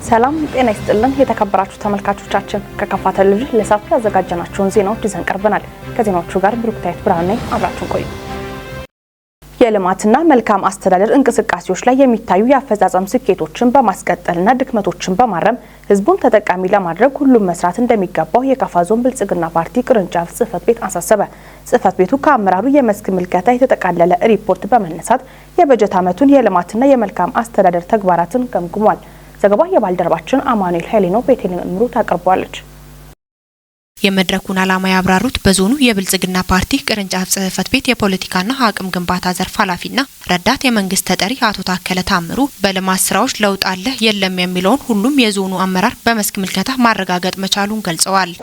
ሰላም ጤና ይስጥልን የተከበራችሁ ተመልካቾቻችን፣ ከካፋ ቴሌቪዥን ለሰዓቱ ያዘጋጀናቸውን ዜናዎች ይዘን ቀርበናል። ከዜናዎቹ ጋር ብሩክታዊት ብርሃን ነኝ። አብራችሁን ቆዩ። የልማትና መልካም አስተዳደር እንቅስቃሴዎች ላይ የሚታዩ የአፈጻጸም ስኬቶችን በማስቀጠልና ድክመቶችን በማረም ሕዝቡን ተጠቃሚ ለማድረግ ሁሉም መስራት እንደሚገባው የካፋ ዞን ብልጽግና ፓርቲ ቅርንጫፍ ጽሕፈት ቤት አሳሰበ። ጽሕፈት ቤቱ ከአመራሩ የመስክ ምልከታ የተጠቃለለ ሪፖርት በመነሳት የበጀት ዓመቱን የልማትና የመልካም አስተዳደር ተግባራትን ገምግሟል። ዘገባ የባልደረባችን አማኑኤል ኃይሌ ነው። ቤቴልሔም እምሩ ታቀርበዋለች። የመድረኩን ዓላማ ያብራሩት በዞኑ የብልጽግና ፓርቲ ቅርንጫፍ ጽሕፈት ቤት የፖለቲካና አቅም ግንባታ ዘርፍ ኃላፊና ረዳት የመንግስት ተጠሪ አቶ ታከለ ታምሩ በልማት ስራዎች ለውጥ አለ የለም የሚለውን ሁሉም የዞኑ አመራር በመስክ ምልከታ ማረጋገጥ መቻሉን ገልጸዋል።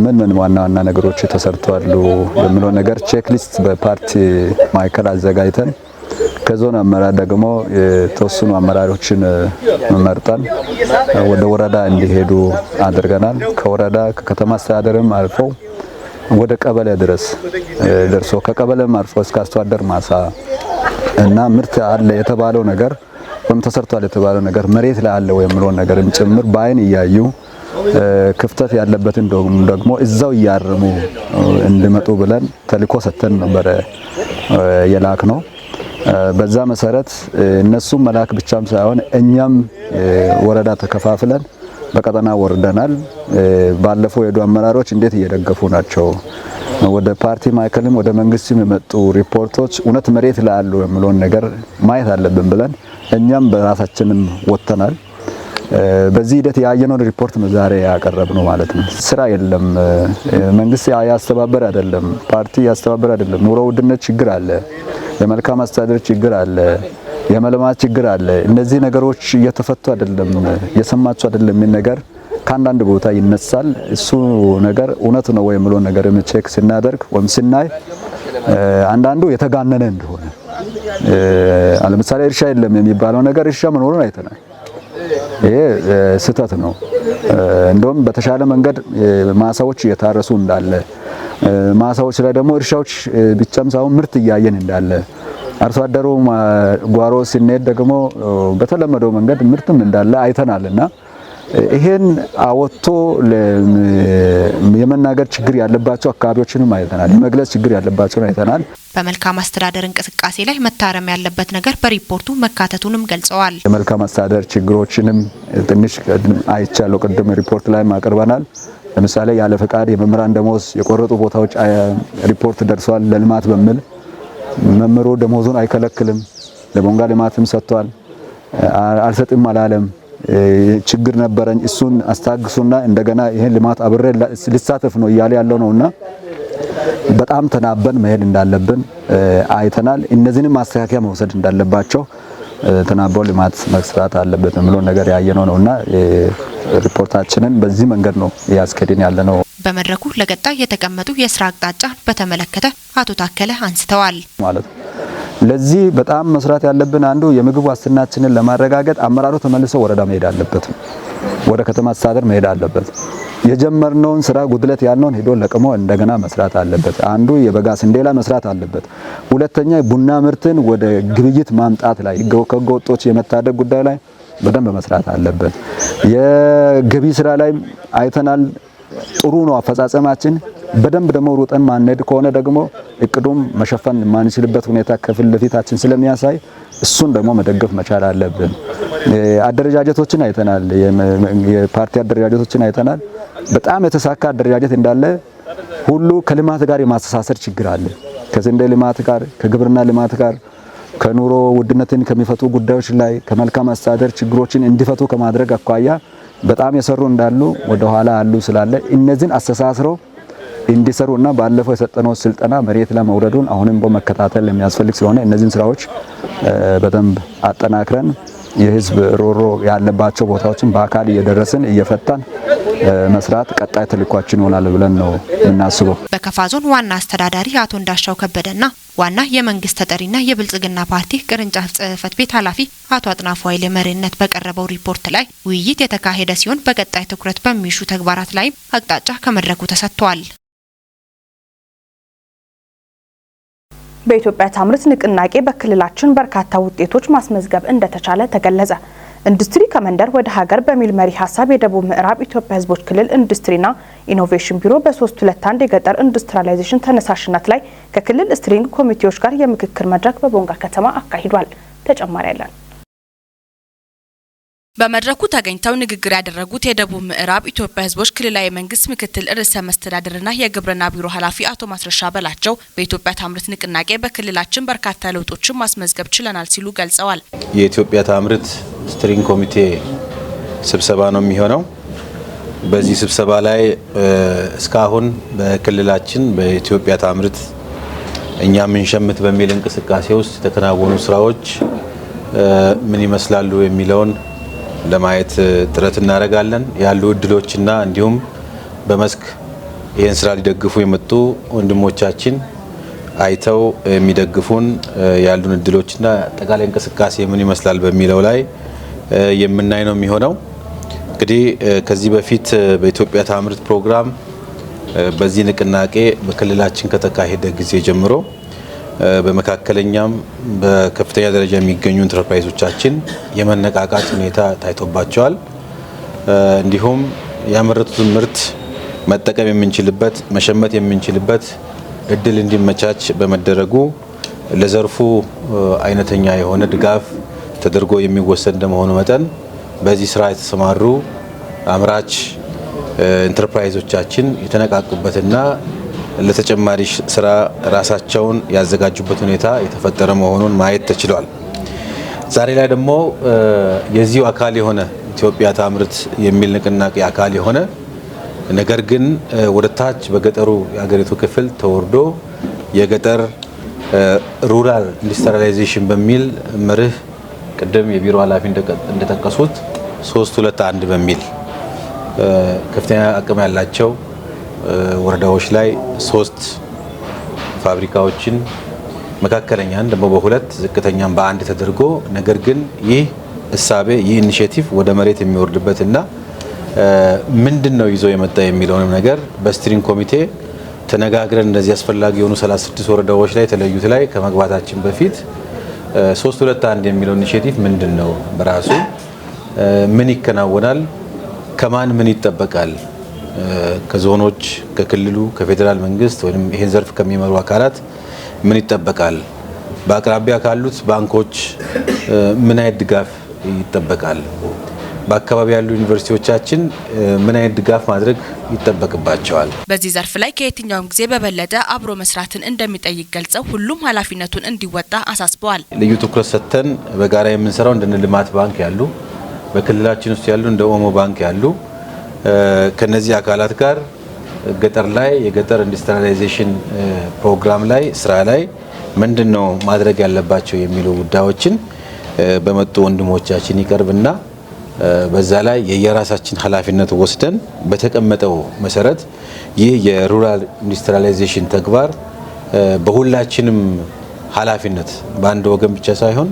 ምን ምን ዋና ዋና ነገሮች ተሰርተዋል የሚለው ነገር checklist በፓርቲ ማዕከል አዘጋጅተን ከዞን አመራር ደግሞ የተወሰኑ አመራሮችን መርጠን ወደ ወረዳ እንዲሄዱ አድርገናል። ከወረዳ ከከተማ አስተዳደርም አልፎ ወደ ቀበሌ ድረስ ደርሶ ከቀበሌም አልፎ እስከ አርሶ አደር ማሳ እና ምርት አለ የተባለው ነገር ወይም ተሰርቷል የተባለው ነገር መሬት ላይ አለ ወይ የሚለውን ነገርም ጭምር በአይን እያዩ ክፍተት ያለበትን ደግሞ እዛው እያረሙ እንዲመጡ ብለን ተልዕኮ ሰጥተን ነበረ የላክ ነው። በዛ መሰረት እነሱም መላክ ብቻም ሳይሆን እኛም ወረዳ ተከፋፍለን በቀጠና ወርደናል። ባለፈው የሄዱ አመራሮች እንዴት እየደገፉ ናቸው፣ ወደ ፓርቲ ማዕከልም ወደ መንግስትም የመጡ ሪፖርቶች እውነት መሬት ላይ አሉ የሚለውን ነገር ማየት አለብን ብለን እኛም በራሳችንም ወጥተናል። በዚህ ሂደት ያየነውን ሪፖርት ነው ዛሬ ያቀረብነው ማለት ነው። ስራ የለም፣ መንግስት ያስተባበር አይደለም፣ ፓርቲ ያስተባበር አይደለም። ኑሮ ውድነት ችግር አለ፣ የመልካም አስተዳደር ችግር አለ፣ የመልማት ችግር አለ። እነዚህ ነገሮች እየተፈቱ አይደለም፣ እየሰማችሁ አይደለም የሚል ነገር ከአንዳንድ ቦታ ይነሳል። እሱ ነገር እውነት ነው ወይ የሚለውን ነገር check ስናደርግ ወይም ስናይ አንዳንዱ የተጋነነ እንደሆነ፣ ለምሳሌ እርሻ የለም የሚባለው ነገር እርሻ መኖሩን አይተናል። ይሄ ስህተት ነው። እንደውም በተሻለ መንገድ ማሳዎች እየታረሱ እንዳለ፣ ማሳዎች ላይ ደግሞ እርሻዎች ብቻም ሳይሆን ምርት እያየን እንዳለ፣ አርሶ አደሩ ጓሮ ስንሄድ ደግሞ በተለመደው መንገድ ምርትም እንዳለ አይተናልና ይሄን አወጥቶ የመናገር ችግር ያለባቸው አካባቢዎችንም አይተናል። የመግለጽ ችግር ያለባቸውን አይተናል። በመልካም አስተዳደር እንቅስቃሴ ላይ መታረም ያለበት ነገር በሪፖርቱ መካተቱንም ገልጸዋል። የመልካም አስተዳደር ችግሮችንም ትንሽ አይቻለሁ። ቅድም ሪፖርት ላይም አቅርበናል። ለምሳሌ ያለ ፈቃድ የመምህራን ደሞዝ የቆረጡ ቦታዎች ሪፖርት ደርሷል። ለልማት በሚል መምህሩ ደሞዙን አይከለክልም። ለቦንጋ ልማትም ሰጥቷል። አልሰጥም አላለም። ችግር ነበረኝ እሱን አስታግሱና እንደገና ይሄን ልማት አብሬ ልሳተፍ ነው እያለ ያለው ነውና በጣም ተናበን መሄድ እንዳለብን አይተናል። እነዚህንም ማስተካከያ መውሰድ እንዳለባቸው ተናበው ልማት መስራት አለበት የሚለው ነገር ያየነው ነውና ሪፖርታችንን በዚህ መንገድ ነው እያስኬድን ያለነው። በመድረኩ ለቀጣይ የተቀመጡ የስራ አቅጣጫ በተመለከተ አቶ ታከለ አንስተዋል። ማለት ነው። ለዚህ በጣም መስራት ያለብን አንዱ የምግብ ዋስትናችንን ለማረጋገጥ አመራሩ ተመልሶ ወረዳ መሄድ አለበት፣ ወደ ከተማ አስተዳደር መሄድ አለበት። የጀመርነውን ስራ ጉድለት ያልነውን ሄዶ ለቅሞ እንደገና መስራት አለበት። አንዱ የበጋ ስንዴ ላይ መስራት አለበት። ሁለተኛ ቡና ምርትን ወደ ግብይት ማምጣት ላይ ከህገወጦች የመታደግ ጉዳይ ላይ በደንብ መስራት አለበት። የገቢ ስራ ላይ አይተናል። ጥሩ ነው አፈጻጸማችን። በደንብ ደግሞ ሩጠን ማንሄድ ከሆነ ደግሞ እቅዱም መሸፈን የማንችልበት ሁኔታ ከፊት ለፊታችን ስለሚያሳይ እሱን ደግሞ መደገፍ መቻል አለብን። አደረጃጀቶችን አይተናል። የፓርቲ አደረጃጀቶችን አይተናል። በጣም የተሳካ አደረጃጀት እንዳለ ሁሉ ከልማት ጋር የማስተሳሰር ችግር አለ። ከስንዴ ልማት ጋር፣ ከግብርና ልማት ጋር፣ ከኑሮ ውድነትን ከሚፈቱ ጉዳዮች ላይ፣ ከመልካም አስተዳደር ችግሮችን እንዲፈቱ ከማድረግ አኳያ በጣም የሰሩ እንዳሉ ወደ ኋላ አሉ ስላለ እነዚህን አስተሳስረው እንዲሰሩና ባለፈው የሰጠነው ስልጠና መሬት ላይ መውረዱን አሁንም በመከታተል የሚያስፈልግ ስለሆነ እነዚህን ስራዎች በደንብ አጠናክረን የህዝብ ሮሮ ያለባቸው ቦታዎችን በአካል እየደረስን እየፈታን መስራት ቀጣይ ተልዕኳችን ይሆናል ብለን ነው የምናስበው። በከፋ ዞን ዋና አስተዳዳሪ አቶ እንዳሻው ከበደና ዋና የመንግስት ተጠሪና የብልጽግና ፓርቲ ቅርንጫፍ ጽሕፈት ቤት ኃላፊ አቶ አጥናፉ ኃይሌ መሪነት በቀረበው ሪፖርት ላይ ውይይት የተካሄደ ሲሆን በቀጣይ ትኩረት በሚሹ ተግባራት ላይም አቅጣጫ ከመድረኩ ተሰጥቷል። በኢትዮጵያ ታምርት ንቅናቄ በክልላችን በርካታ ውጤቶች ማስመዝገብ እንደተቻለ ተገለጸ። ኢንዱስትሪ ከመንደር ወደ ሀገር በሚል መሪ ሀሳብ የደቡብ ምዕራብ ኢትዮጵያ ሕዝቦች ክልል ኢንዱስትሪና ኢኖቬሽን ቢሮ በ3-2-1 የገጠር ኢንዱስትሪላይዜሽን ተነሳሽነት ላይ ከክልል steering ኮሚቴዎች ጋር የምክክር መድረክ በቦንጋ ከተማ አካሂዷል። ተጨማሪ ያለን። በመድረኩ ተገኝተው ንግግር ያደረጉት የደቡብ ምዕራብ ኢትዮጵያ ሕዝቦች ክልላዊ መንግስት ምክትል ርዕሰ መስተዳድርና የግብርና ቢሮ ኃላፊ አቶ ማስረሻ በላቸው በኢትዮጵያ ታምርት ንቅናቄ በክልላችን በርካታ ለውጦችን ማስመዝገብ ችለናል ሲሉ ገልጸዋል። የኢትዮጵያ ታምርት steering ኮሚቴ ስብሰባ ነው የሚሆነው። በዚህ ስብሰባ ላይ እስካሁን በክልላችን በኢትዮጵያ ታምርት እኛ ምንሸምት በሚል እንቅስቃሴ ውስጥ የተከናወኑ ስራዎች ምን ይመስላሉ የሚለውን ለማየት ጥረት እናደርጋለን። ያሉ እድሎችና እንዲሁም በመስክ ይህን ስራ ሊደግፉ የመጡ ወንድሞቻችን አይተው የሚደግፉን ያሉን እድሎችና አጠቃላይ እንቅስቃሴ ምን ይመስላል በሚለው ላይ የምናይ ነው የሚሆነው። እንግዲህ ከዚህ በፊት በኢትዮጵያ ታምርት ፕሮግራም በዚህ ንቅናቄ በክልላችን ከተካሄደ ጊዜ ጀምሮ በመካከለኛም በከፍተኛ ደረጃ የሚገኙ ኢንተርፕራይዞቻችን የመነቃቃት ሁኔታ ታይቶባቸዋል። እንዲሁም ያመረቱትን ምርት መጠቀም የምንችልበት፣ መሸመት የምንችልበት እድል እንዲመቻች በመደረጉ ለዘርፉ አይነተኛ የሆነ ድጋፍ ተደርጎ የሚወሰድ እንደመሆኑ መጠን በዚህ ስራ የተሰማሩ አምራች ኢንተርፕራይዞቻችን የተነቃቁበትና ለተጨማሪ ስራ ራሳቸውን ያዘጋጁበት ሁኔታ የተፈጠረ መሆኑን ማየት ተችሏል። ዛሬ ላይ ደግሞ የዚሁ አካል የሆነ ኢትዮጵያ ታምርት የሚል ንቅናቄ አካል የሆነ፣ ነገር ግን ወደ ታች በገጠሩ የሀገሪቱ ክፍል ተወርዶ የገጠር rural industrialization በሚል መርህ፣ ቅድም የቢሮ ኃላፊ እንደጠቀሱት 3-2-1 በሚል ከፍተኛ አቅም ያላቸው ወረዳዎች ላይ ሶስት ፋብሪካዎችን፣ መካከለኛን ደግሞ በሁለት፣ ዝቅተኛን በአንድ ተደርጎ፣ ነገር ግን ይህ እሳቤ፣ ይህ initiative ወደ መሬት የሚወርድበትና ምንድን ነው ይዞ የመጣ የሚለውንም ነገር በ steering ኮሚቴ ተነጋግረን እነዚህ አስፈላጊ የሆኑ 36 ወረዳዎች ላይ የተለዩት ላይ ከመግባታችን በፊት 3-2-1 የሚለው initiative ምንድን ነው፣ በራሱ ምን ይከናወናል፣ ከማን ምን ይጠበቃል፣ ከዞኖች፣ ከክልሉ፣ ከፌዴራል መንግስት ወይም ይሄን ዘርፍ ከሚመሩ አካላት ምን ይጠበቃል፣ በአቅራቢያ ካሉት ባንኮች ምን አይነት ድጋፍ ይጠበቃል፣ በአካባቢ ያሉ ዩኒቨርሲቲዎቻችን ምን አይነት ድጋፍ ማድረግ ይጠበቅባቸዋል። በዚህ ዘርፍ ላይ ከየትኛውም ጊዜ በበለጠ አብሮ መስራትን እንደሚጠይቅ ገልጸው ሁሉም ኃላፊነቱን እንዲወጣ አሳስበዋል። ልዩ ትኩረት ሰጥተን በጋራ የምንሰራው እንደነ ልማት ባንክ ያሉ፣ በክልላችን ውስጥ ያሉ እንደ ኦሞ ባንክ ያሉ፣ ከነዚህ አካላት ጋር ገጠር ላይ የገጠር industrialization ፕሮግራም ላይ፣ ስራ ላይ ምንድን ነው ማድረግ ያለባቸው የሚሉ ጉዳዮችን በመጡ ወንድሞቻችን ይቀርብና በዛ ላይ የየራሳችን ኃላፊነት ወስደን በተቀመጠው መሰረት ይህ የ rural industrialization ተግባር በሁላችንም ኃላፊነት፣ በአንድ ወገን ብቻ ሳይሆን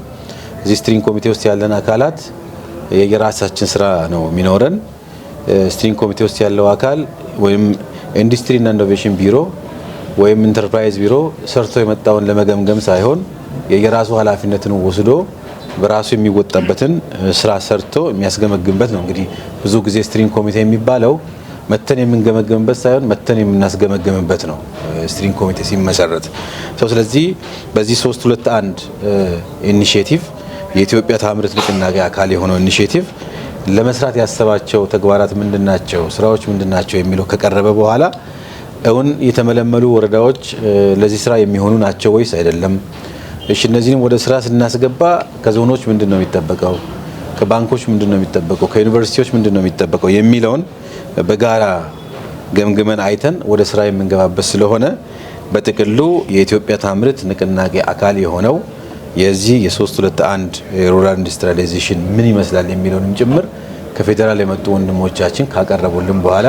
እዚህ steering ኮሚቴ ውስጥ ያለን አካላት የየራሳችን ስራ ነው የሚኖረን። Steering ኮሚቴ ውስጥ ያለው አካል ወይም ኢንዱስትሪና ኢኖቬሽን ቢሮ ወይም ኢንተርፕራይዝ ቢሮ ሰርቶ የመጣውን ለመገምገም ሳይሆን የየራሱ ኃላፊነትን ወስዶ በራሱ የሚወጣበትን ስራ ሰርቶ የሚያስገመግምበት ነው። እንግዲህ ብዙ ጊዜ steering ኮሚቴ የሚባለው መተን የምንገመግምበት ሳይሆን መተን የምናስገመግምበት ነው steering ኮሚቴ ሲመሰረት ሰው። ስለዚህ በዚህ 3-2-1 initiative፣ የኢትዮጵያ ታምርት ንቅናቄ አካል የሆነው initiative ለመስራት ያሰባቸው ተግባራት ምንድናቸው፣ ስራዎች ምንድናቸው የሚለው ከቀረበ በኋላ እውን የተመለመሉ ወረዳዎች ለዚህ ስራ የሚሆኑ ናቸው ወይስ አይደለም? እሺ፣ እነዚህንም ወደ ስራ ስናስገባ ከዞኖች ምንድን ነው የሚጠበቀው? ከባንኮች ምንድን ነው የሚጠበቀው? ከዩኒቨርሲቲዎች ምንድን ነው የሚጠበቀው የሚለውን በጋራ ገምግመን አይተን ወደ ስራ የምንገባበት ስለሆነ በጥቅሉ የኢትዮጵያ ታምርት ንቅናቄ አካል የሆነው የዚህ የ3-2-1 የ rural industrialization ምን ይመስላል የሚለውንም ጭምር ከፌዴራል የመጡ ወንድሞቻችን ካቀረቡልን በኋላ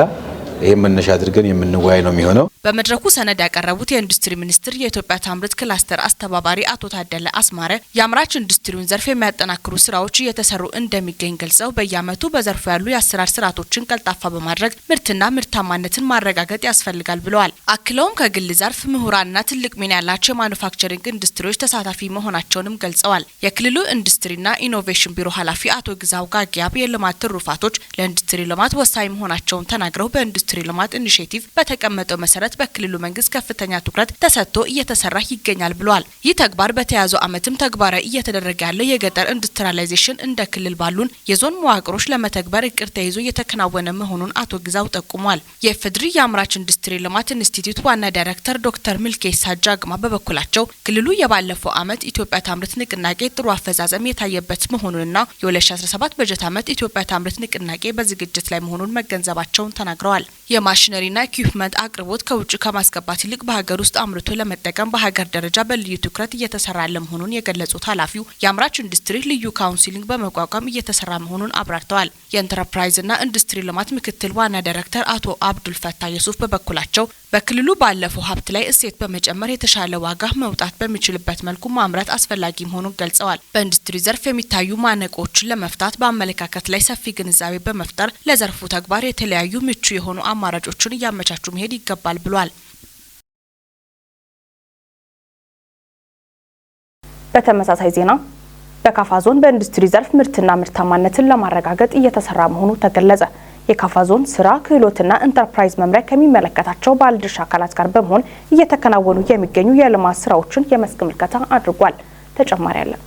ይህም መነሻ አድርገን የምንወያይ ነው የሚሆነው። በመድረኩ ሰነድ ያቀረቡት የኢንዱስትሪ ሚኒስቴር የኢትዮጵያ ታምርት ክላስተር አስተባባሪ አቶ ታደለ አስማረ የአምራች ኢንዱስትሪውን ዘርፍ የሚያጠናክሩ ስራዎች እየተሰሩ እንደሚገኝ ገልጸው፣ በየዓመቱ በዘርፉ ያሉ የአሰራር ስርዓቶችን ቀልጣፋ በማድረግ ምርትና ምርታማነትን ማረጋገጥ ያስፈልጋል ብለዋል። አክለውም ከግል ዘርፍ ምሁራንና ትልቅ ሚና ያላቸው የማኑፋክቸሪንግ ኢንዱስትሪዎች ተሳታፊ መሆናቸውንም ገልጸዋል። የክልሉ ኢንዱስትሪና ኢኖቬሽን ቢሮ ኃላፊ አቶ ግዛው ጋጊያብ የልማት ትሩፋቶች ለኢንዱስትሪ ልማት ወሳኝ መሆናቸውን ተናግረው፣ በኢንዱስትሪ ልማት initiative በተቀመጠው መሰረት በክልሉ መንግስት ከፍተኛ ትኩረት ተሰጥቶ እየተሰራ ይገኛል ብለዋል። ይህ ተግባር በተያዘው ዓመትም ተግባራዊ እየተደረገ ያለው የገጠር industrialization እንደ ክልል ባሉን የዞን መዋቅሮች ለመተግበር እቅድ ተይዞ እየተከናወነ መሆኑን አቶ ግዛው ጠቁሟል። የኢፌዴሪ የአምራች ኢንዱስትሪ ልማት ኢንስቲትዩት ዋና ዳይሬክተር ዶክተር ሚልኬሳ ጃግማ በበኩላቸው፣ ክልሉ የባለፈው ዓመት ኢትዮጵያ ታምርት ንቅናቄ ጥሩ አፈጻጸም የታየበት መሆኑንና የ2017 በጀት ዓመት ኢትዮጵያ ታምርት ንቅናቄ በዝግጅት ላይ መሆኑን መገንዘባቸውን ተናግረዋል። የማሽነሪና equipment አቅርቦት ከውጭ ከማስገባት ይልቅ በሀገር ውስጥ አምርቶ ለመጠቀም በሀገር ደረጃ በልዩ ትኩረት እየተሰራ ያለ መሆኑን የገለጹት ኃላፊው፣ የአምራች ኢንዱስትሪ ልዩ council በመቋቋም እየተሰራ መሆኑን አብራርተዋል። የኢንተርፕራይዝና ኢንዱስትሪ ልማት ምክትል ዋና ዳይሬክተር አቶ አብዱል ፈታ የሱፍ በበኩላቸው፣ በክልሉ ባለፈው ሀብት ላይ እሴት በመጨመር የተሻለ ዋጋ መውጣት በሚችልበት መልኩ ማምረት አስፈላጊ መሆኑን ገልጸዋል። በኢንዱስትሪ ዘርፍ የሚታዩ ማነቆዎችን ለመፍታት በአመለካከት ላይ ሰፊ ግንዛቤ በመፍጠር ለዘርፉ ተግባር የተለያዩ ምቹ የሆኑ አማራጮችን እያመቻቹ መሄድ ይገባል ብሏል። በተመሳሳይ ዜና፣ በካፋ ዞን በኢንዱስትሪ ዘርፍ ምርትና ምርታማነትን ለማረጋገጥ እየተሰራ መሆኑ ተገለጸ። የካፋ ዞን ስራ ክህሎትና ኢንተርፕራይዝ መምሪያ ከሚመለከታቸው ባለድርሻ አካላት ጋር በመሆን እየተከናወኑ የሚገኙ የልማት ስራዎችን የመስክ ምልከታ አድርጓል። ተጨማሪ አለን።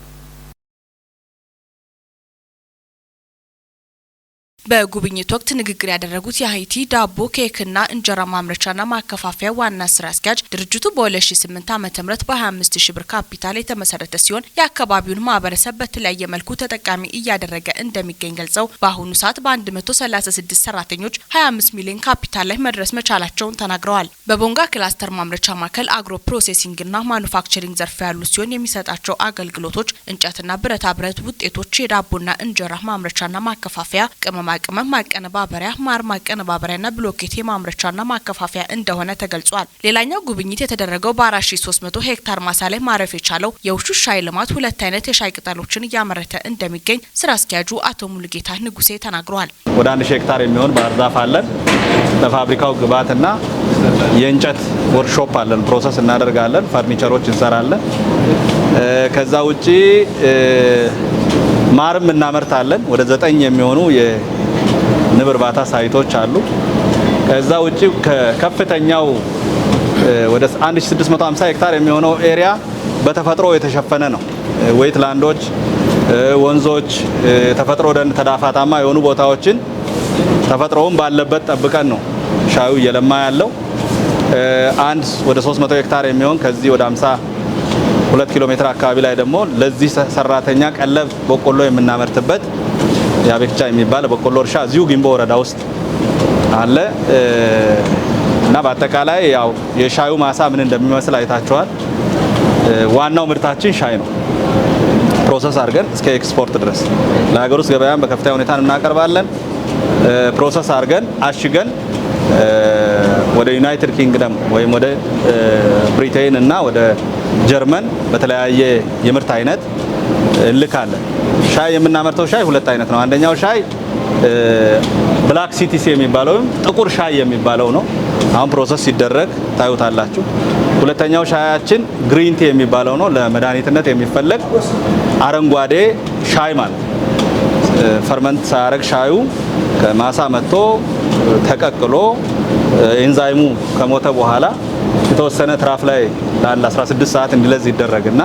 በጉብኝት ወቅት ንግግር ያደረጉት የሀይቲ ዳቦ፣ ኬክና እንጀራ ማምረቻና ማከፋፈያ ዋና ስራ አስኪያጅ፣ ድርጅቱ በ2008 ዓ.ም በ25 ሺ ብር ካፒታል የተመሰረተ ሲሆን የአካባቢውን ማህበረሰብ በተለያየ መልኩ ተጠቃሚ እያደረገ እንደሚገኝ ገልጸው፣ በአሁኑ ሰዓት በ136 ሰራተኞች 25 ሚሊዮን ካፒታል ላይ መድረስ መቻላቸውን ተናግረዋል። በቦንጋ ክላስተር ማምረቻ ማዕከል agro processing ና manufacturing ዘርፍ ያሉ ሲሆን፣ የሚሰጣቸው አገልግሎቶች እንጨትና ብረታ ብረት ውጤቶች፣ የዳቦና እንጀራ ማምረቻና ማከፋፈያ፣ ቅመማ ቅመም ማቀነባበሪያ፣ ማር ማቀነባበሪያና ብሎኬት የማምረቻና ማከፋፈያ እንደሆነ ተገልጿል። ሌላኛው ጉብኝት የተደረገው በ4300 ሄክታር ማሳ ላይ ማረፍ የቻለው የውሹ ሻይ ልማት ሁለት አይነት የሻይ ቅጠሎችን እያመረተ እንደሚገኝ ስራ አስኪያጁ አቶ ሙሉጌታ ንጉሴ ተናግረዋል። ወደ 1000 ሄክታር የሚሆን ባህር ዛፍ አለን። ለፋብሪካው ግብዓትና የእንጨት ወርክሾፕ አለን። Process እናደርጋለን። ፈርኒቸሮች እንሰራለን። ከዛ ውጪ ማርም እናመርታለን። ወደ 9 የሚሆኑ የንብ እርባታ site ኦች አሉ። ከዛ ውጪ ከከፍተኛው ወደ 1650 ሄክታር የሚሆነው area በተፈጥሮ የተሸፈነ ነው። Wetland ኦች፣ ወንዞች፣ የተፈጥሮ ደን፣ ተዳፋታማ የሆኑ ቦታዎችን ተፈጥሮውን ባለበት ጠብቀን ነው ሻዩ እየለማ ያለው። አንድ ወደ 300 ሄክታር የሚሆን ከዚህ ወደ 52 ኪሎ ሜትር አካባቢ ላይ ደግሞ ለዚህ ሰራተኛ ቀለብ በቆሎ የምናመርትበት የአቤክቻ የሚባል በቆሎ እርሻ እዚሁ ጊምቦ ወረዳ ውስጥ አለ እና በአጠቃላይ ያው የሻዩ ማሳ ምን እንደሚመስል አይታችኋል። ዋናው ምርታችን ሻይ ነው። Process አድርገን እስከ ኤክስፖርት ድረስ ለሀገር ውስጥ ገበያን በከፍተኛ ሁኔታ እናቀርባለን። Process አድርገን አሽገን ወደ ዩናይትድ ኪንግደም ወይም ወደ ብሪቴን እና ወደ ጀርመን በተለያየ የምርት አይነት እንልካለን። ሻይ የምናመርተው ሻይ ሁለት አይነት ነው። አንደኛው ሻይ black CTC የሚባለው ወይም ጥቁር ሻይ የሚባለው ነው። አሁን process ሲደረግ ታዩታላችሁ። ሁለተኛው ሻያችን green tea የሚባለው ነው። ለመድኃኒትነት የሚፈለግ አረንጓዴ ሻይ ማለት ነው። Ferment ሳያደርግ ሻዩ ከማሳ መጥቶ ተቀቅሎ ኤንዛይሙ ከሞተ በኋላ የተወሰነ trough ላይ ለአንድ 16 ሰዓት እንዲለዝ ይደረግና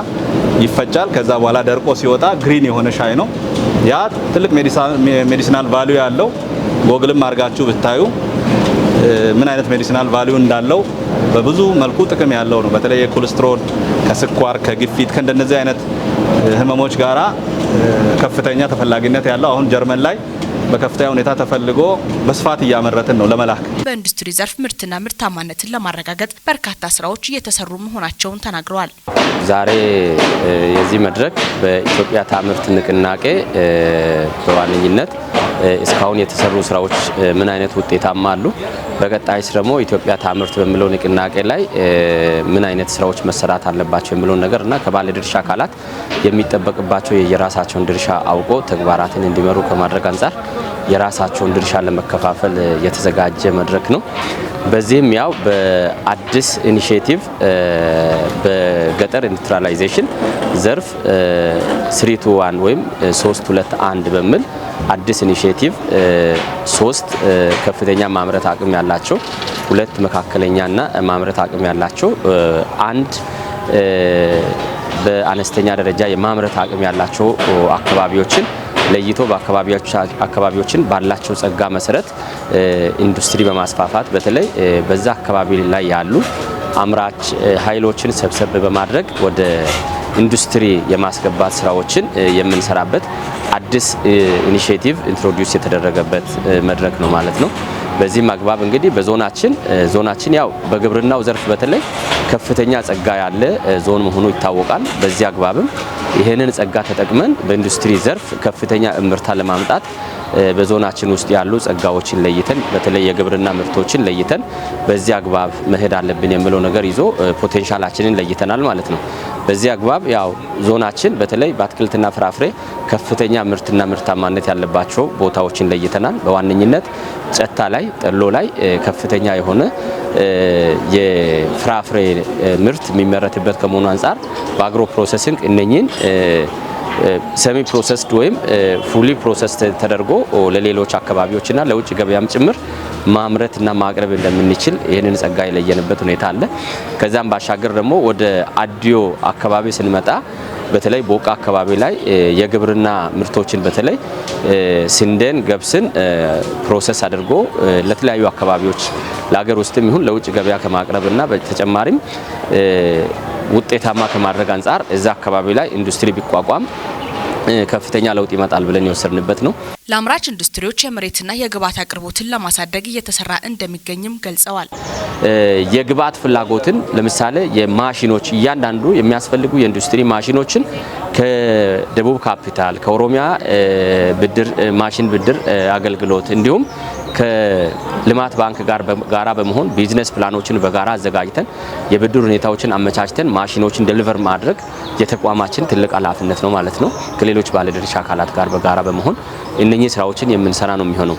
ይፈጫል። ከዛ በኋላ ደርቆ ሲወጣ green የሆነ ሻይ ነው። ያ ትልቅ medicinal value ያለው፣ ጎግልም አድርጋችሁ ብታዩ ምን አይነት medicinal value እንዳለው፣ በብዙ መልኩ ጥቅም ያለው ነው። በተለይ የኮሌስትሮል፣ ከስኳር፣ ከግፊት፣ ከእንደነዚህ አይነት ህመሞች ጋራ ከፍተኛ ተፈላጊነት ያለው፣ አሁን ጀርመን ላይ በከፍተኛ ሁኔታ ተፈልጎ በስፋት እያመረትን ነው ለመላክ። በኢንዱስትሪ ዘርፍ ምርትና ምርታማነትን ለማረጋገጥ በርካታ ስራዎች እየተሰሩ መሆናቸውን ተናግረዋል። ዛሬ የዚህ መድረክ በኢትዮጵያ ታምርት ንቅናቄ በዋነኝነት እስካሁን የተሰሩ ስራዎች ምን አይነት ውጤታማ አሉ፣ በቀጣይስ ደግሞ ኢትዮጵያ ታምርት በሚለው ንቅናቄ ላይ ምን አይነት ስራዎች መሰራት አለባቸው የሚለውን ነገርና ከባለድርሻ አካላት የሚጠበቅባቸው የየራሳቸውን ድርሻ አውቆ ተግባራትን እንዲመሩ ከማድረግ አንፃር የራሳቸውን ድርሻ ለመከፋፈል የተዘጋጀ መድረክ ነው። በዚህም ያው በአዲስ initiative በገጠር industrialization ዘርፍ 3-2-1 ወይም 3-2-1 በሚል አዲስ initiative 3 ከፍተኛ ማምረት አቅም ያላቸው፣ 2 መካከለኛና ማምረት አቅም ያላቸው፣ 1 በአነስተኛ ደረጃ የማምረት አቅም ያላቸው አካባቢዎችን ለይቶ አካባቢዎችን ባላቸው ጸጋ መሰረት ኢንዱስትሪ በማስፋፋት በተለይ በዛ አካባቢ ላይ ያሉ አምራች ኃይሎችን ሰብሰብ በማድረግ ወደ ኢንዱስትሪ የማስገባት ስራዎችን የምንሰራበት አዲስ initiative introduce የተደረገበት መድረክ ነው ማለት ነው። በዚህም አግባብ እንግዲህ በዞናችን ያው በግብርናው ዘርፍ በተለይ ከፍተኛ ጸጋ ያለ ዞን መሆኑ ይታወቃል። በዚህ አግባብም ይሄንን ጸጋ ተጠቅመን በኢንዱስትሪ ዘርፍ ከፍተኛ እምርታ ለማምጣት በዞናችን ውስጥ ያሉ ጸጋዎችን ለይተን በተለይ የግብርና ምርቶችን ለይተን በዚህ አግባብ መሄድ አለብን የሚለው ነገር ይዞ potential ኣችንን ለይተናል ማለት ነው። በዚህ አግባብ ያው ዞናችን በተለይ በአትክልትና ፍራፍሬ ከፍተኛ ምርትና ምርታማነት ያለባቸው ቦታዎችን ለይተናል። በዋነኝነት ጨታ ላይ፣ ጠሎ ላይ ከፍተኛ የሆነ የፍራፍሬ ምርት የሚመረትበት ከመሆኑ አንፃር በ agro processing እነኚህን semi processed ወይም fully processed ተደርጎ ለሌሎች አካባቢዎችና ለውጭ ገበያም ጭምር ማምረትና ማቅረብ እንደምንችል ይህንን ጸጋ የለየንበት ሁኔታ አለ። ከዛም ባሻገር ደግሞ ወደ አዲዮ አካባቢ ስንመጣ በተለይ ቦቃ አካባቢ ላይ የግብርና ምርቶችን በተለይ ስንዴን፣ ገብስን process አድርጎ ለተለያዩ አካባቢዎች ለሀገር ውስጥም ይሁን ለውጭ ገበያ ከማቅረብና በተጨማሪም ውጤታማ ከማድረግ አንፃር እዛ አካባቢ ላይ ኢንዱስትሪ ቢቋቋም ከፍተኛ ለውጥ ይመጣል ብለን የወሰድንበት ነው። ለአምራች ኢንዱስትሪዎች የመሬትና የግብዓት አቅርቦትን ለማሳደግ እየተሰራ እንደሚገኝም ገልጸዋል። የግብዓት ፍላጎትን ለምሳሌ የማሽኖች እያንዳንዱ የሚያስፈልጉ የኢንዱስትሪ ማሽኖችን ከደቡብ ካፒታል፣ ከኦሮሚያ ብድር ማሽን ብድር አገልግሎት እንዲሁም ከልማት ባንክ ጋር በጋራ በመሆን business plan ኦችን በጋራ አዘጋጅተን የብድር ሁኔታዎችን አመቻችተን ማሽኖችን deliver ማድረግ የተቋማችን ትልቅ ኃላፊነት ነው ማለት ነው። ከሌሎች ባለድርሻ አካላት ጋር በጋራ በመሆን እነኚህ ስራዎችን የምንሰራ ነው የሚሆነው።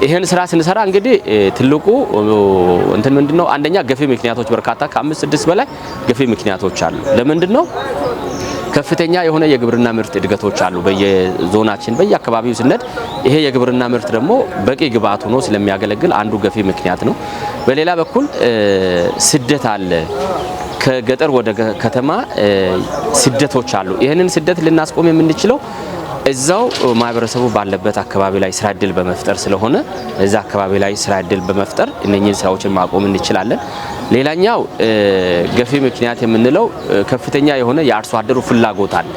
ይሄን ስራ ስንሰራ እንግዲህ ትልቁ እንትን ምንድነው? አንደኛ ገፊ ምክንያቶች በርካታ ከ5-6 በላይ ገፊ ምክንያቶች አሉ። ለምንድነው? ከፍተኛ የሆነ የግብርና ምርት እድገቶች አሉ በየዞናችን በየአካባቢው ስንሄድ ይሄ የግብርና ምርት ደግሞ በቂ ግብዓት ሆኖ ስለሚያገለግል አንዱ ገፊ ምክንያት ነው። በሌላ በኩል ስደት አለ። ከገጠር ወደ ከተማ ስደቶች አሉ። ይሄንን ስደት ልናስቆም የምንችለው እዛው ማህበረሰቡ ባለበት አካባቢ ላይ ስራ እድል በመፍጠር ስለሆነ እዛ አካባቢ ላይ ስራ እድል በመፍጠር እነኚህን ስራዎችን ማቆም እንችላለን። ሌላኛው ገፊ ምክንያት የምንለው ከፍተኛ የሆነ የአርሶ አደሩ ፍላጎት አለ።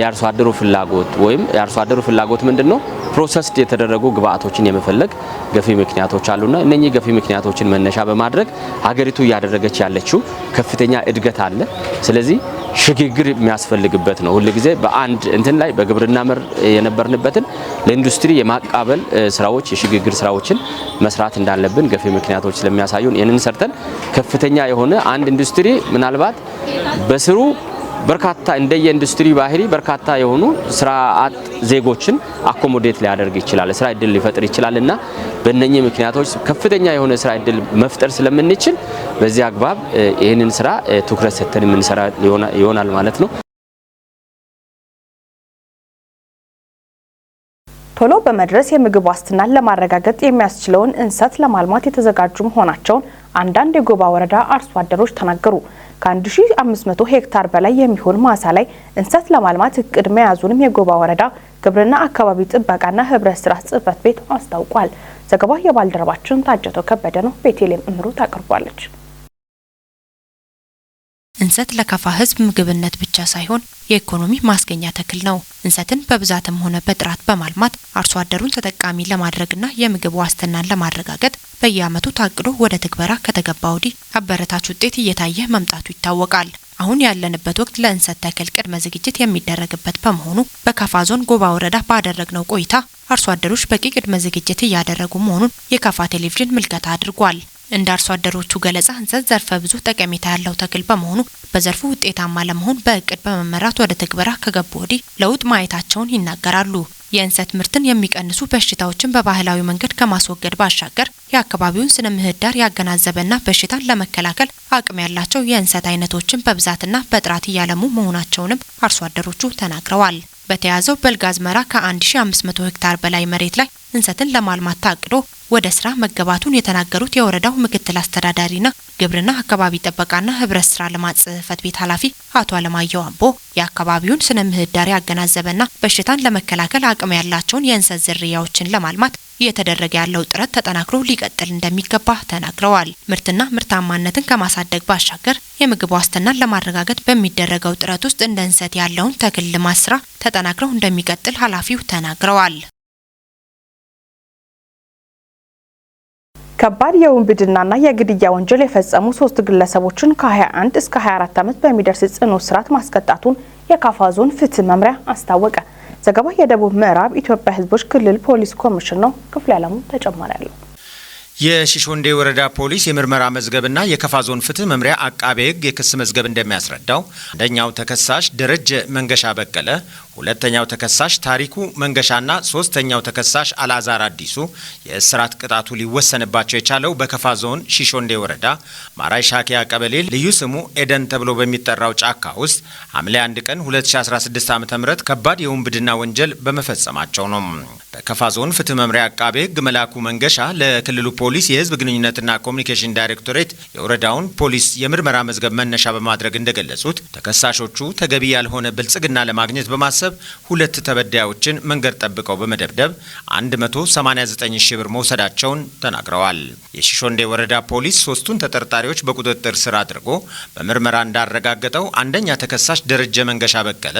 የአርሶ አደሩ ፍላጎት ወይም የአርሶ አደሩ ፍላጎት ምንድነው? processed የተደረጉ ግብዓቶችን የመፈለግ ገፊ ምክንያቶች አሉና እነኚህ ገፊ ምክንያቶችን መነሻ በማድረግ ሀገሪቱ እያደረገች ያለችው ከፍተኛ እድገት አለ። ስለዚህ ሽግግር የሚያስፈልግበት ነው። ሁሉ ጊዜ በአንድ እንትን ላይ በግብርና መር የነበርንበትን ለኢንዱስትሪ የማቃበል ስራዎች የሽግግር ስራዎችን መስራት እንዳለብን ገፊ ምክንያቶች ስለሚያሳዩን ይሄንን ሰርተን ከፍተኛ የሆነ አንድ ኢንዱስትሪ ምናልባት በስሩ በርካታ እንደየ ኢንዱስትሪ ባህሪ በርካታ የሆኑ ስራ አጥ ዜጎችን accommodate ሊያደርግ ይችላል፣ ስራ እድል ሊፈጥር ይችላልና በእነኚህ ምክንያቶች ከፍተኛ የሆነ ስራ እድል መፍጠር ስለምንችል በዚህ አግባብ ይሄንን ስራ ትኩረት ሰጥተን የምንሰራ ይሆናል ማለት ነው። ቶሎ በመድረስ የምግብ ዋስትናን ለማረጋገጥ የሚያስችለውን እንሰት ለማልማት የተዘጋጁ መሆናቸውን አንዳንድ የጎባ ወረዳ አርሶ አደሮች ተናገሩ። ከ1500 ሄክታር በላይ የሚሆን ማሳ ላይ እንሰት ለማልማት እቅድ መያዙንም የጎባ ወረዳ ግብርና አካባቢ ጥበቃና ህብረት ስራ ጽሕፈት ቤት አስታውቋል። ዘገባው የባልደረባችን ታጀተው ከበደ ነው። ቤቴሌም እምሩ ታቀርቧለች። እንሰት ለከፋ ህዝብ ምግብነት ብቻ ሳይሆን የኢኮኖሚ ማስገኛ ተክል ነው። እንሰትን በብዛትም ሆነ በጥራት በማልማት አርሶ አደሩን ተጠቃሚ ለማድረግና የምግብ ዋስትናን ለማረጋገጥ በየአመቱ ታቅዶ ወደ ትግበራ ከተገባ ወዲህ አበረታች ውጤት እየታየ መምጣቱ ይታወቃል። አሁን ያለንበት ወቅት ለእንሰት ተክል ቅድመ ዝግጅት የሚደረግበት በመሆኑ በካፋ ዞን ጎባ ወረዳ ባደረግነው ቆይታ አርሶ አደሮች በቂ ቅድመ ዝግጅት እያደረጉ መሆኑን የካፋ ቴሌቪዥን ምልከታ አድርጓል። እንደ አርሶ አደሮቹ ገለጻ እንሰት ዘርፈ ብዙ ጠቀሜታ ያለው ተክል በመሆኑ በዘርፉ ውጤታማ ለመሆን በእቅድ በመመራት ወደ ትግበራ ከገቡ ወዲህ ለውጥ ማየታቸውን ይናገራሉ። የእንሰት ምርትን የሚቀንሱ በሽታዎችን በባህላዊ መንገድ ከማስወገድ ባሻገር የአካባቢውን ስነ ምህዳር ያገናዘበና በሽታን ለመከላከል አቅም ያላቸው የእንሰት አይነቶችን በብዛትና በጥራት እያለሙ መሆናቸውንም አርሶ አደሮቹ ተናግረዋል። በተያዘው በልግ አዝመራ ከ1500 ሄክታር በላይ መሬት ላይ እንሰትን ለማልማት ታቅዶ ወደ ስራ መገባቱን የተናገሩት የወረዳው ምክትል አስተዳዳሪና ግብርና አካባቢ ጥበቃና ህብረት ስራ ልማት ጽሕፈት ቤት ኃላፊ አቶ አለማየሁ አምቦ የአካባቢውን ስነ ምህዳር ያገናዘበና በሽታን ለመከላከል አቅም ያላቸውን የእንሰት ዝርያዎችን ለማልማት እየተደረገ ያለው ጥረት ተጠናክሮ ሊቀጥል እንደሚገባ ተናግረዋል። ምርትና ምርታማነትን ከማሳደግ ባሻገር የምግብ ዋስትናን ለማረጋገጥ በሚደረገው ጥረት ውስጥ እንደ እንሰት ያለውን ተክል ልማት ስራ ተጠናክሮ እንደሚቀጥል ኃላፊው ተናግረዋል። ከባድ የውንብድናና የግድያ ወንጀል የፈጸሙ 3 ግለሰቦችን ከ21 እስከ 24 ዓመት በሚደርስ ጽኑ እስራት ማስቀጣቱን የካፋ ዞን ፍትህ መምሪያ አስታወቀ። ዘገባው የደቡብ ምዕራብ ኢትዮጵያ ሕዝቦች ክልል ፖሊስ ኮሚሽን ነው። ክፍለ ዓለሙ ተጨማሪ አለው። የሺሾንዴ ወረዳ ፖሊስ የምርመራ መዝገብና የካፋ ዞን ፍትህ መምሪያ አቃቤ ሕግ የክስ መዝገብ እንደሚያስረዳው አንደኛው ተከሳሽ ደረጀ መንገሻ በቀለ፣ ሁለተኛው ተከሳሽ ታሪኩ መንገሻና ሶስተኛው ተከሳሽ አላዛር አዲሱ የእስራት ቅጣቱ ሊወሰንባቸው የቻለው በካፋ ዞን ሺሾንዴ ወረዳ ማራይ ሻኪያ ቀበሌ ልዩ ስሙ ኤደን ተብሎ በሚጠራው ጫካ ውስጥ ሐምሌ 1 ቀን 2016 ዓ.ም ከባድ የውንብድና ወንጀል በመፈጸማቸው ነው። በካፋ ዞን ፍትህ መምሪያ አቃቤ ሕግ መላኩ መንገሻ ለክልሉ ፖሊስ የህዝብ ግንኙነትና ኮሚኒኬሽን ዳይሬክቶሬት የወረዳውን ፖሊስ የምርመራ መዝገብ መነሻ በማድረግ እንደገለጹት ተከሳሾቹ ተገቢ ያልሆነ ብልጽግና ለማግኘት በማሰብ ሁለት ተበዳዮችን መንገድ ጠብቀው በመደብደብ 189 ሺህ ብር መውሰዳቸውን ተናግረዋል። የሺሾንዴ ወረዳ ፖሊስ ሶስቱን ተጠርጣሪዎች በቁጥጥር ስር አድርጎ በምርመራ እንዳረጋገጠው አንደኛ ተከሳሽ ደረጀ መንገሻ በቀለ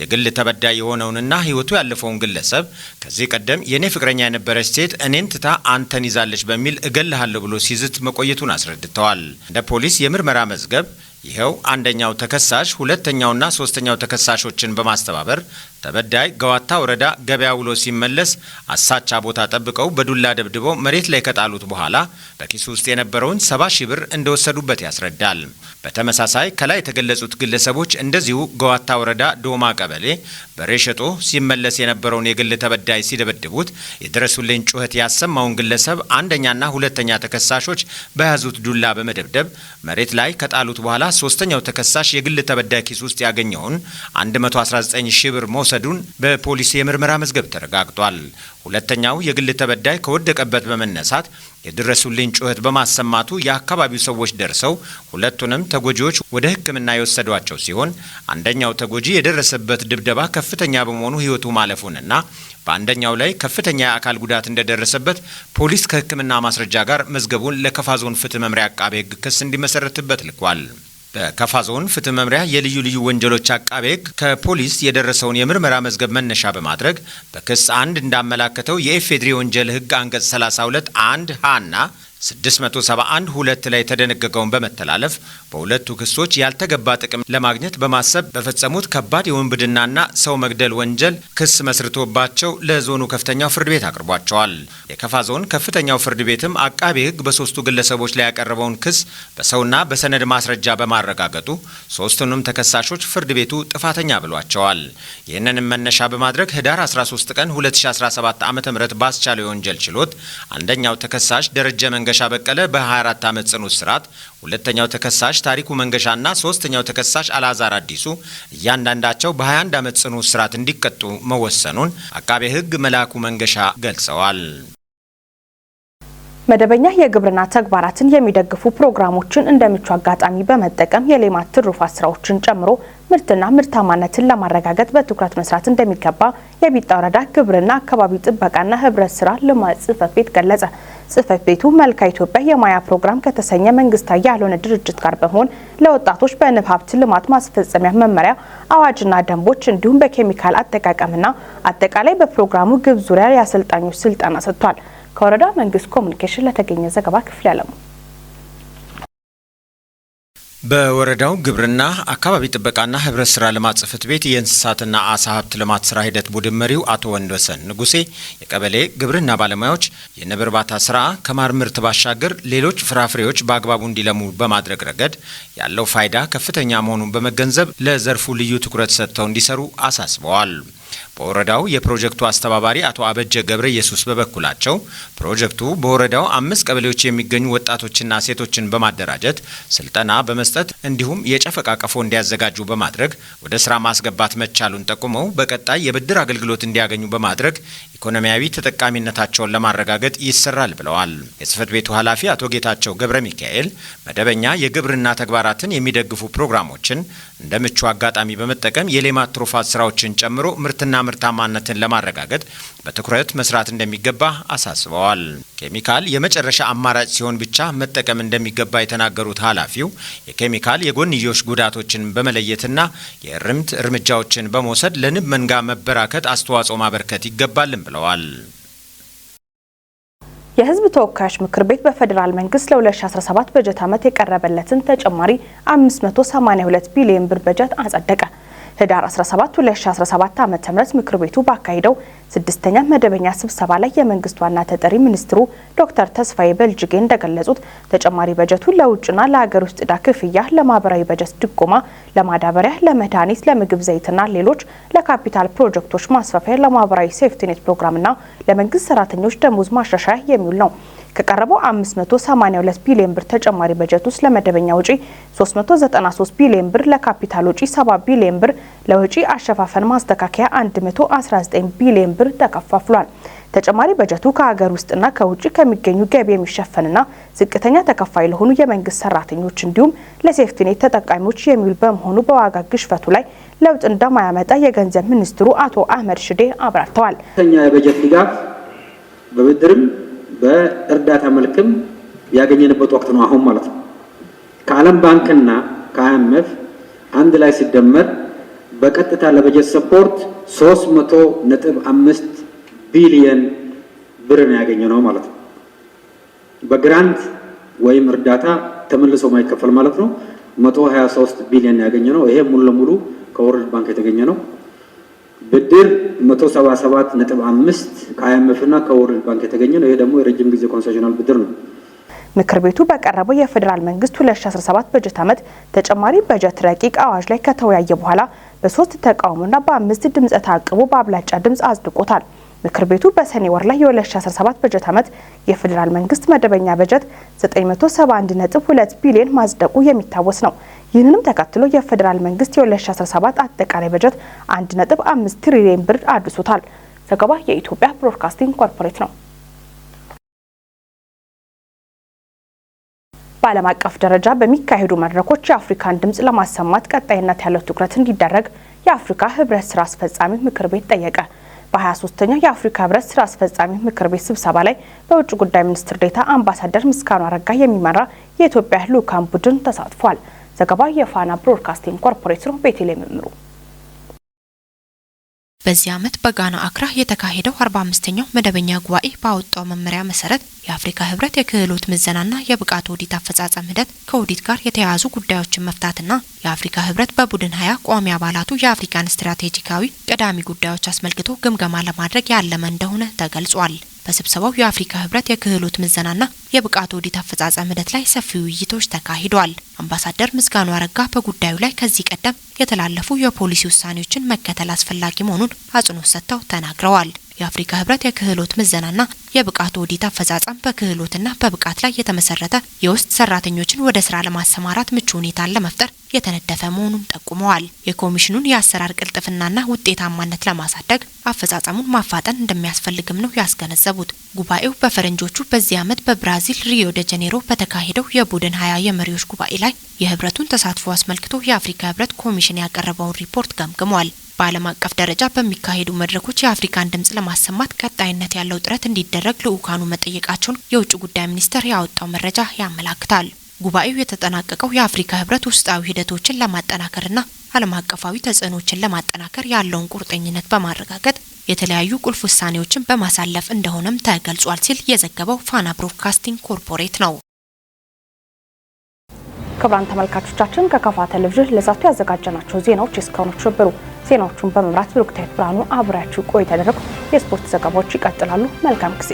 የግል ተበዳይ የሆነውንና ህይወቱ ያለፈውን ግለሰብ ከዚህ ቀደም የኔ ፍቅረኛ የነበረች ሴት እኔን ትታ አንተን ይዛለች በሚል እገልሃለሁ ብሎ ሲዝት መቆየቱን አስረድተዋል። እንደ ፖሊስ የምርመራ መዝገብ ይኸው አንደኛው ተከሳሽ ሁለተኛውና ሶስተኛው ተከሳሾችን በማስተባበር ተበዳይ ገዋታ ወረዳ ገበያ ውሎ ሲመለስ አሳቻ ቦታ ጠብቀው በዱላ ደብድበው መሬት ላይ ከጣሉት በኋላ በኪሱ ውስጥ የነበረውን 70 ሺህ ብር እንደወሰዱበት ያስረዳል። በተመሳሳይ ከላይ የተገለጹት ግለሰቦች እንደዚሁ ገዋታ ወረዳ ዶማ ቀበሌ በሬ ሸጦ ሲመለስ የነበረውን የግል ተበዳይ ሲደበድቡት የደረሱልኝ ጩኸት ያሰማውን ግለሰብ አንደኛና ሁለተኛ ተከሳሾች በያዙት ዱላ በመደብደብ መሬት ላይ ከጣሉት በኋላ ሶስተኛው ተከሳሽ የግል ተበዳይ ኪስ ውስጥ ያገኘውን 119 ሺህ ብር መውሰዱን በፖሊስ የምርመራ መዝገብ ተረጋግጧል። ሁለተኛው የግል ተበዳይ ከወደቀበት በመነሳት የደረሱልኝ ጩኸት በማሰማቱ የአካባቢው ሰዎች ደርሰው ሁለቱንም ተጎጂዎች ወደ ሕክምና የወሰዷቸው ሲሆን አንደኛው ተጎጂ የደረሰበት ድብደባ ከፍተኛ በመሆኑ ሕይወቱ ማለፉንና በአንደኛው ላይ ከፍተኛ የአካል ጉዳት እንደደረሰበት ፖሊስ ከሕክምና ማስረጃ ጋር መዝገቡን ለካፋ ዞን ፍትህ መምሪያ አቃቤ ሕግ ክስ እንዲመሰረትበት ልኳል። በካፋ ዞን ፍትህ መምሪያ የልዩ ልዩ ወንጀሎች አቃቤ ሕግ ከፖሊስ የደረሰውን የምርመራ መዝገብ መነሻ በማድረግ በክስ አንድ እንዳመላከተው የኢፌዴሪ ወንጀል ሕግ አንቀጽ 32 1 ሀ እና 671 2 ላይ የተደነገገውን በመተላለፍ በሁለቱ ክሶች ያልተገባ ጥቅም ለማግኘት በማሰብ በፈጸሙት ከባድ የውንብድናና ሰው መግደል ወንጀል ክስ መስርቶባቸው ለዞኑ ከፍተኛው ፍርድ ቤት አቅርቧቸዋል። የካፋ ዞን ከፍተኛው ፍርድ ቤትም አቃቤ ሕግ በሶስቱ ግለሰቦች ላይ ያቀረበውን ክስ በሰውና በሰነድ ማስረጃ በማረጋገጡ ሶስቱንም ተከሳሾች ፍርድ ቤቱ ጥፋተኛ ብሏቸዋል። ይህንንም መነሻ በማድረግ ህዳር 13 ቀን 2017 ዓ.ም ባስቻለው የወንጀል ችሎት አንደኛው ተከሳሽ ደረጀ መንገሻ በቀለ በ24 ዓመት ጽኑ እስራት፣ ሁለተኛው ተከሳሽ ታሪኩ መንገሻና ሶስተኛው ተከሳሽ አላዛር አዲሱ እያንዳንዳቸው በ21 ዓመት ጽኑ እስራት እንዲቀጡ መወሰኑን አቃቤ ሕግ መላኩ መንገሻ ገልጸዋል። መደበኛ የግብርና ተግባራትን የሚደግፉ ፕሮግራሞችን እንደምቹ አጋጣሚ በመጠቀም የሌማት ትሩፋት ስራዎችን ጨምሮ ምርትና ምርታማነትን ለማረጋገጥ በትኩረት መስራት እንደሚገባ የቢጣ ወረዳ ግብርና አካባቢ ጥበቃና ህብረት ስራ ልማት ጽሕፈት ቤት ገለጸ። ጽሕፈት ቤቱ መልካ ኢትዮጵያ የማያ ፕሮግራም ከተሰኘ መንግስታዊ ያልሆነ ድርጅት ጋር በመሆን ለወጣቶች በንብ ሀብት ልማት ማስፈጸሚያ መመሪያ፣ አዋጅና ደንቦች እንዲሁም በኬሚካል አጠቃቀምና አጠቃላይ በፕሮግራሙ ግብ ዙሪያ የአሰልጣኞች ስልጠና ሰጥቷል። ከወረዳ መንግስት ኮሚኒኬሽን ለተገኘ ዘገባ ክፍል ያለሙ። በወረዳው ግብርና፣ አካባቢ ጥበቃና ህብረት ስራ ልማት ጽሕፈት ቤት የእንስሳትና አሳ ሀብት ልማት ስራ ሂደት ቡድን መሪው አቶ ወንድወሰን ንጉሴ የቀበሌ ግብርና ባለሙያዎች የንብ እርባታ ስራ ከማር ምርት ባሻገር ሌሎች ፍራፍሬዎች በአግባቡ እንዲለሙ በማድረግ ረገድ ያለው ፋይዳ ከፍተኛ መሆኑን በመገንዘብ ለዘርፉ ልዩ ትኩረት ሰጥተው እንዲሰሩ አሳስበዋል። በወረዳው የፕሮጀክቱ አስተባባሪ አቶ አበጀ ገብረ ኢየሱስ በበኩላቸው ፕሮጀክቱ በወረዳው 5 ቀበሌዎች የሚገኙ ወጣቶችና ሴቶችን በማደራጀት ስልጠና በመስጠት እንዲሁም የጨፈቃ ቀፎ እንዲያዘጋጁ በማድረግ ወደ ስራ ማስገባት መቻሉን ጠቁመው በቀጣይ የብድር አገልግሎት እንዲያገኙ በማድረግ ኢኮኖሚያዊ ተጠቃሚነታቸውን ለማረጋገጥ ይሰራል ብለዋል። የጽሕፈት ቤቱ ኃላፊ አቶ ጌታቸው ገብረ ሚካኤል መደበኛ የግብርና ተግባራትን የሚደግፉ ፕሮግራሞችን እንደ ምቹ አጋጣሚ በመጠቀም የሌማት ትሩፋት ስራዎችን ጨምሮ ምርትና ምርታማነትን ለማረጋገጥ በትኩረት መስራት እንደሚገባ አሳስበዋል። ኬሚካል የመጨረሻ አማራጭ ሲሆን ብቻ መጠቀም እንደሚገባ የተናገሩት ኃላፊው የኬሚካል የጎንዮሽ ጉዳቶችን በመለየትና የእርምት እርምጃዎችን በመውሰድ ለንብ መንጋ መበራከት አስተዋጽኦ ማበርከት ይገባልም ብለዋል። የህዝብ ተወካዮች ምክር ቤት በፌዴራል መንግስት ለ2017 በጀት ዓመት የቀረበለትን ተጨማሪ 582 ቢሊዮን ብር በጀት አጸደቀ። ህዳር 17 2017 ዓ.ም ምክር ቤቱ ባካሄደው 6ኛ መደበኛ ስብሰባ ላይ የመንግስት ዋና ተጠሪ ሚኒስትሩ ዶክተር ተስፋዬ በልጅጌ እንደገለጹት ተጨማሪ በጀቱ ለውጭና ለሀገር ውስጥ ዕዳ ክፍያ፣ ለማህበራዊ በጀት ድጎማ፣ ለማዳበሪያ፣ ለመድኃኒት፣ ለምግብ ዘይትና ሌሎች ለካፒታል ፕሮጀክቶች ማስፋፊያ፣ ለማህበራዊ ሴፍቲኔት ፕሮግራምና ለመንግስት ሰራተኞች ደሞዝ ማሻሻያ የሚውል ነው። ከቀረበው 582 ቢሊዮን ብር ተጨማሪ በጀት ውስጥ ለመደበኛ ወጪ 393 ቢሊዮን ብር፣ ለካፒታል ወጪ 70 ቢሊዮን ብር፣ ለወጪ አሸፋፈን ማስተካከያ 119 ቢሊዮን ብር ተከፋፍሏል። ተጨማሪ በጀቱ ከሀገር ውስጥና ከውጭ ከሚገኙ ገቢ የሚሸፈንና ዝቅተኛ ተከፋይ ለሆኑ የመንግስት ሰራተኞች እንዲሁም ለሴፍቲኔት ተጠቃሚዎች የሚውል በመሆኑ በዋጋ ግሽበቱ ላይ ለውጥ እንደማያመጣ የገንዘብ ሚኒስትሩ አቶ አህመድ ሽዴ አብራርተዋል። የበጀት ድጋፍ በብድርም በእርዳታ መልክም ያገኘንበት ወቅት ነው አሁን ማለት ነው። ከዓለም ባንክና ከ IMF አንድ ላይ ሲደመር በቀጥታ ለበጀት support 300.5 ቢሊየን ብር ነው ያገኘነው ማለት ነው። በ grant ወይም እርዳታ ተመልሶ ማይከፈል ማለት ነው 123 ቢሊየን ያገኘነው። ይሄ ሙሉ ለሙሉ ከ World Bank የተገኘ ነው። ብድር 177.5 ከ IMF እና ከ World Bank የተገኘ ነው። ይሄ ደግሞ የረጅም ጊዜ concessional ብድር ነው። ምክር ቤቱ በቀረበው የፌዴራል መንግስት 2017 በጀት ዓመት ተጨማሪ በጀት ረቂቅ አዋጅ ላይ ከተወያየ በኋላ በ3 ተቃውሞና በ5 ድምፀ ተአቅቦ በአብላጫ ድምጽ አጽድቆታል። ምክር ቤቱ በሰኔ ወር ላይ የ2017 በጀት ዓመት የፌዴራል መንግስት መደበኛ በጀት 971.2 ቢሊዮን ማጽደቁ የሚታወስ ነው። ይህንንም ተከትሎ የፌዴራል መንግስት የ2017 አጠቃላይ በጀት 1.5 ትሪሊዮን ብር አድርሶታል። ዘገባ የኢትዮጵያ ብሮድካስቲንግ ኮርፖሬት ነው። በዓለም አቀፍ ደረጃ በሚካሄዱ መድረኮች የአፍሪካን ድምጽ ለማሰማት ቀጣይነት ያለው ትኩረት እንዲደረግ የአፍሪካ ህብረት ስራ አስፈጻሚ ምክር ቤት ጠየቀ። በ23ኛው የአፍሪካ ህብረት ስራ አስፈጻሚ ምክር ቤት ስብሰባ ላይ በውጭ ጉዳይ ሚኒስትር ዴኤታ አምባሳደር ምስጋኑ አረጋ የሚመራ የኢትዮጵያ ልዑካን ቡድን ተሳትፏል። ዘገባ የፋና ብሮድካስቲንግ ኮርፖሬት ነው። ቤተልሔም ምሩ። በዚህ ዓመት በጋና አክራ የተካሄደው 45ኛው መደበኛ ጉባኤ ባወጣው መመሪያ መሰረት የአፍሪካ ህብረት የክህሎት ምዘናና የብቃት ኦዲት አፈጻጸም ሂደት ከኦዲት ጋር የተያያዙ ጉዳዮችን መፍታትና የአፍሪካ ህብረት በቡድን 20 ቋሚ አባላቱ የአፍሪካን ስትራቴጂካዊ ቀዳሚ ጉዳዮች አስመልክቶ ግምገማ ለማድረግ ያለመ እንደሆነ ተገልጿል። በስብሰባው የአፍሪካ ህብረት የክህሎት ምዘናና የብቃት ኦዲት አፈጻጸም ሂደት ላይ ሰፊ ውይይቶች ተካሂደዋል። አምባሳደር ምስጋኑ አረጋ በጉዳዩ ላይ ከዚህ ቀደም የተላለፉ የፖሊሲ ውሳኔዎችን መከተል አስፈላጊ መሆኑን አጽንኦት ሰጥተው ተናግረዋል። የአፍሪካ ህብረት የክህሎት ምዘናና የብቃት ኦዲት አፈጻጸም በክህሎትና በብቃት ላይ የተመሰረተ የውስጥ ሰራተኞችን ወደ ስራ ለማሰማራት ምቹ ሁኔታን ለመፍጠር የተነደፈ መሆኑን ጠቁመዋል። የኮሚሽኑን የአሰራር ቅልጥፍናና ውጤታማነት ለማሳደግ አፈጻጸሙን ማፋጠን እንደሚያስፈልግም ነው ያስገነዘቡት። ጉባኤው በፈረንጆቹ በዚህ ዓመት በብራዚል ሪዮ ደ ጄኔሮ በተካሄደው የቡድን 20 የመሪዎች ጉባኤ ላይ የህብረቱን ተሳትፎ አስመልክቶ የአፍሪካ ህብረት ኮሚሽን ያቀረበውን ሪፖርት ገምግሟል። በዓለም አቀፍ ደረጃ በሚካሄዱ መድረኮች የአፍሪካን ድምጽ ለማሰማት ቀጣይነት ያለው ጥረት እንዲደረግ ልዑካኑ መጠየቃቸውን የውጭ ጉዳይ ሚኒስቴር ያወጣው መረጃ ያመላክታል። ጉባኤው የተጠናቀቀው የአፍሪካ ህብረት ውስጣዊ ሂደቶችን ለማጠናከርና ዓለም አቀፋዊ ተጽዕኖችን ለማጠናከር ያለውን ቁርጠኝነት በማረጋገጥ የተለያዩ ቁልፍ ውሳኔዎችን በማሳለፍ እንደሆነም ተገልጿል ሲል የዘገበው ፋና ብሮድካስቲንግ ኮርፖሬት ነው። ክቡራን ተመልካቾቻችን፣ ከካፋ ቴሌቪዥን ለዛቱ ያዘጋጀናቸው ዜናዎች እስካሁኖቹ ነበሩ። ዜናዎቹን በመምራት ብሩክታዊት ብርሃኑ አብሬያችሁ ቆይታ ያደረኩ። የስፖርት ዘገባዎች ይቀጥላሉ። መልካም ጊዜ።